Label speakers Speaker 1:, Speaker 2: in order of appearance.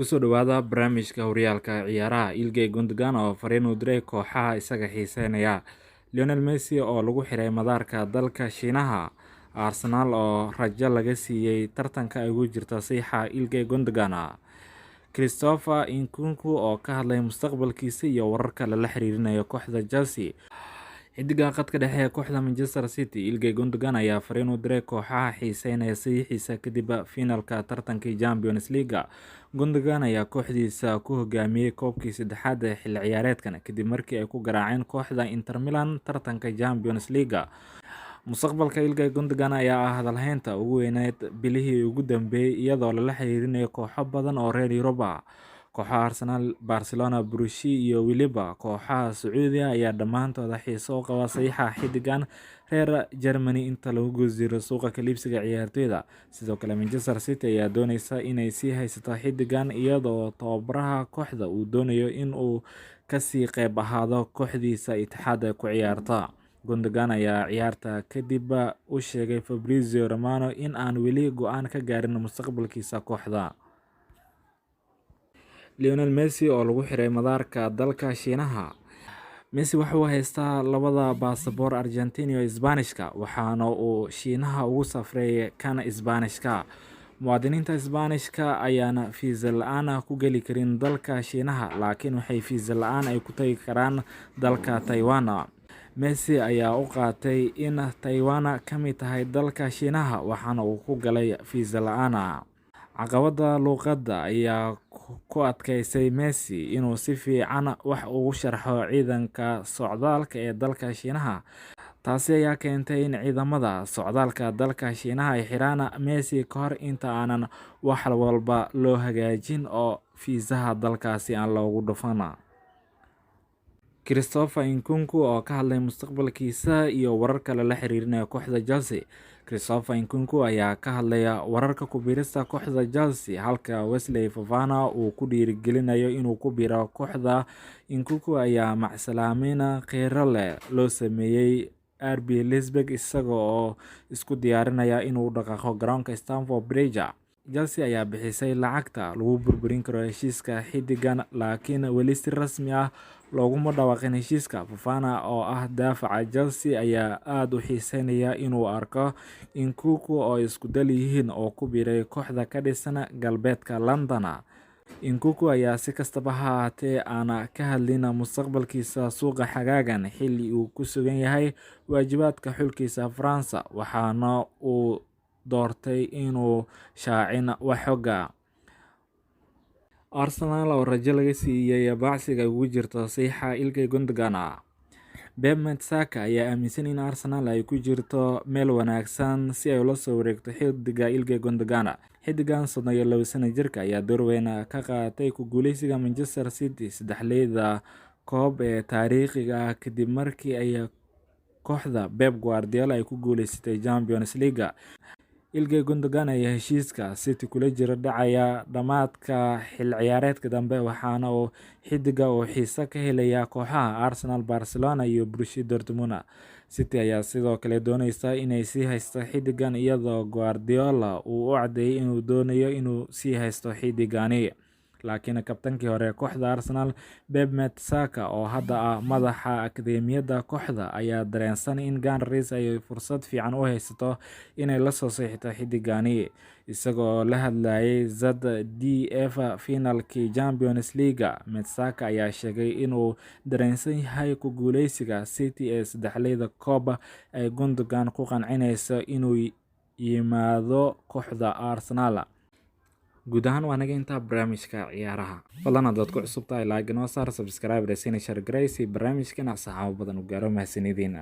Speaker 1: Kusoo dhawaada barnaamijka horyaalka ciyaaraha. Ilkay Gundogan oo fariin u diray kooxaha isaga xiiseynaya. Lionel Messi oo lagu xiray madaarka dalka Shiinaha. Arsenal oo rajo laga siiyay tartanka ay ugu jirto saxiixa Ilkay Gundogan. Christopher Nkunku oo ka hadlay mustaqbalkiisa iyo wararka lala xiriirinayo kooxda Chelsea. Xidiga khadka dhexe ee kooxda Manchester City, Ilkay Gundogan, ayaa fariin u diray kooxaha xiiseynaya saxiixiisa kadib finalka tartankii Champions League. Gundogan ayaa kooxdiisa ku hogaamiyay koobkii saddexaad ee xilli ciyaareedkan kadib markii ay ku garaaceen kooxda Inter Milan tartanka Champions League. Mustaqbalka Ilkay Gundogan ayaa ah hadalhaynta ugu weyneyd bilihii ugu dambeeyay, iyadoo lala xiriirinayo kooxo badan oo reer Yurub ah. Kooxaha Arsenal, Barcelona, Borussia iyo weliba kooxaha Sacuudiga ayaa dhammaantooda xiiso u qaba saxiixa xiddigan reer Germany inta lagu guda jiro suuqa kala iibsiga ciyaartoyda. Sidoo kale, Manchester City ayaa dooneysa inay sii haysato xiddigan, iyadoo tababaraha kooxda uu doonayo in uu kasii qayb ahaado kooxdiisa Etihad ku ciyaarta. Gundogan ayaa ciyaarta kadib u sheegay Fabrizio Romano in aan weli go'aan ka gaarin mustaqbalkiisa kooxda. Lionel Messi oo lagu xiray madaarka dalka Shiinaha. Messi waxa uu haystaa labada baasaboor, Argentine iyo Isbaanishka, waxaana uu Shiinaha ugu safray kan Isbaanishka. Muwaadiniinta Isbaanishka ayaan fiisa la'aan ku geli karin dalka Shiinaha, laakiin waxay fiisa la'aan ay ku tagi karaan dalka Taiwan. Messi ayaa u qaatay in Taiwan ka mid tahay dalka Shiinaha, waxaana uu ku galay fiisa la'aan. Caqabadda luqadda ayaa ku adkeysay Messi inuu si fiican wax ugu sharxo ciidanka socdaalka ee dalka Shiinaha. Taasi ayaa keentay in ciidamada socdaalka dalka Shiinaha ay xiraan Messi ka hor inta aanan wax walba loo hagaajin oo fiisaha dalkaasi aan loogu dhufan. Christopher Nkunku oo ka hadlay mustaqbalkiisa iyo wararka lala xiriirinayo kooxda Chelsea. Christopher Nkunku ayaa ka hadlaya wararka ku biirista kooxda Chelsea, halka Wesley Fofana uu ku dhiirigelinayo inuu ku biiro kooxda. Nkunku ayaa macsalaameyn qiiro leh loo sameeyay RB Leipzig, isaga oo isku diyaarinaya inuu u dhaqaaqo garoonka Stamford Bridge. Chelsea ayaa bixisay lacagta lagu burburin karo heshiiska xiddigan, laakiin weli si rasmi ah looguma dhawaaqin heshiiska. Fofana oo ah daafaca Chelsea ayaa aad u xiiseynaya inuu arko Nkunku oo isku dal yihiin oo ku biiray kooxda ka dhisan galbeedka London. Nkunku ayaa si kastaba ha ahaatee aan ka hadlin mustaqbalkiisa suuqa xagaagan, xilli uu ku sugan yahay waajibaadka xulkiisa France, waxaana uu doortay inuu shaacin wax xog ah. Arsenal oo rajo laga siiyay baacsiga ugu jirto saxiixa Ilkay Gundogan. Per Mertesacker ayaa aaminsan in Arsenal ay ku jirto meel wanaagsan si ay ula soo wareegto xiddiga Ilkay Gundogan. Xiddigan 32 sano jirka ayaa door weyn ka qaatay ku guuleysiga Manchester City saddexleyda koob ee taariikhiga ah kadib markii ay kooxda Pep Guardiola ay ku guuleysatay Champions League. Ilkay Gundogan ayaa heshiiska City kula jira dhacaya dhamaadka xilli ciyaareedka dambe, waxaana uu xiddiga uu xiiso ka helayaa kooxaha Arsenal, Barcelona iyo Borussia Dortmund. City ayaa sidoo kale dooneysa inay sii haysto xiddigan, iyadoo Guardiola uu u cadeeyay inuu doonayo inuu sii haysto xiddigani. Laakiin kabtankii hore ee kooxda Arsenal, Per Mertesacker, oo hadda ah madaxa akadeemiyadda kooxda, ayaa dareensan in Gunners ay fursad fiican u haysato inay la soo saxiixato xiddigani. Isagoo la hadlayay ZDF finalkii Champions League, Mertesacker ayaa sheegay inuu dareensan yahay ku guuleysiga City ee saddexleyda koob ay Gundogan ku qancinayso inuu yimaado kooxda Arsenal. Guud ahaan waa naga intaa barnaamijka ciyaaraha. Fadlan haddaad ku cusub tahay, like noo saar, subscribe, rasina, share garee si barnaamijkan asxaabo badan u gaaro. Mahadsanidin.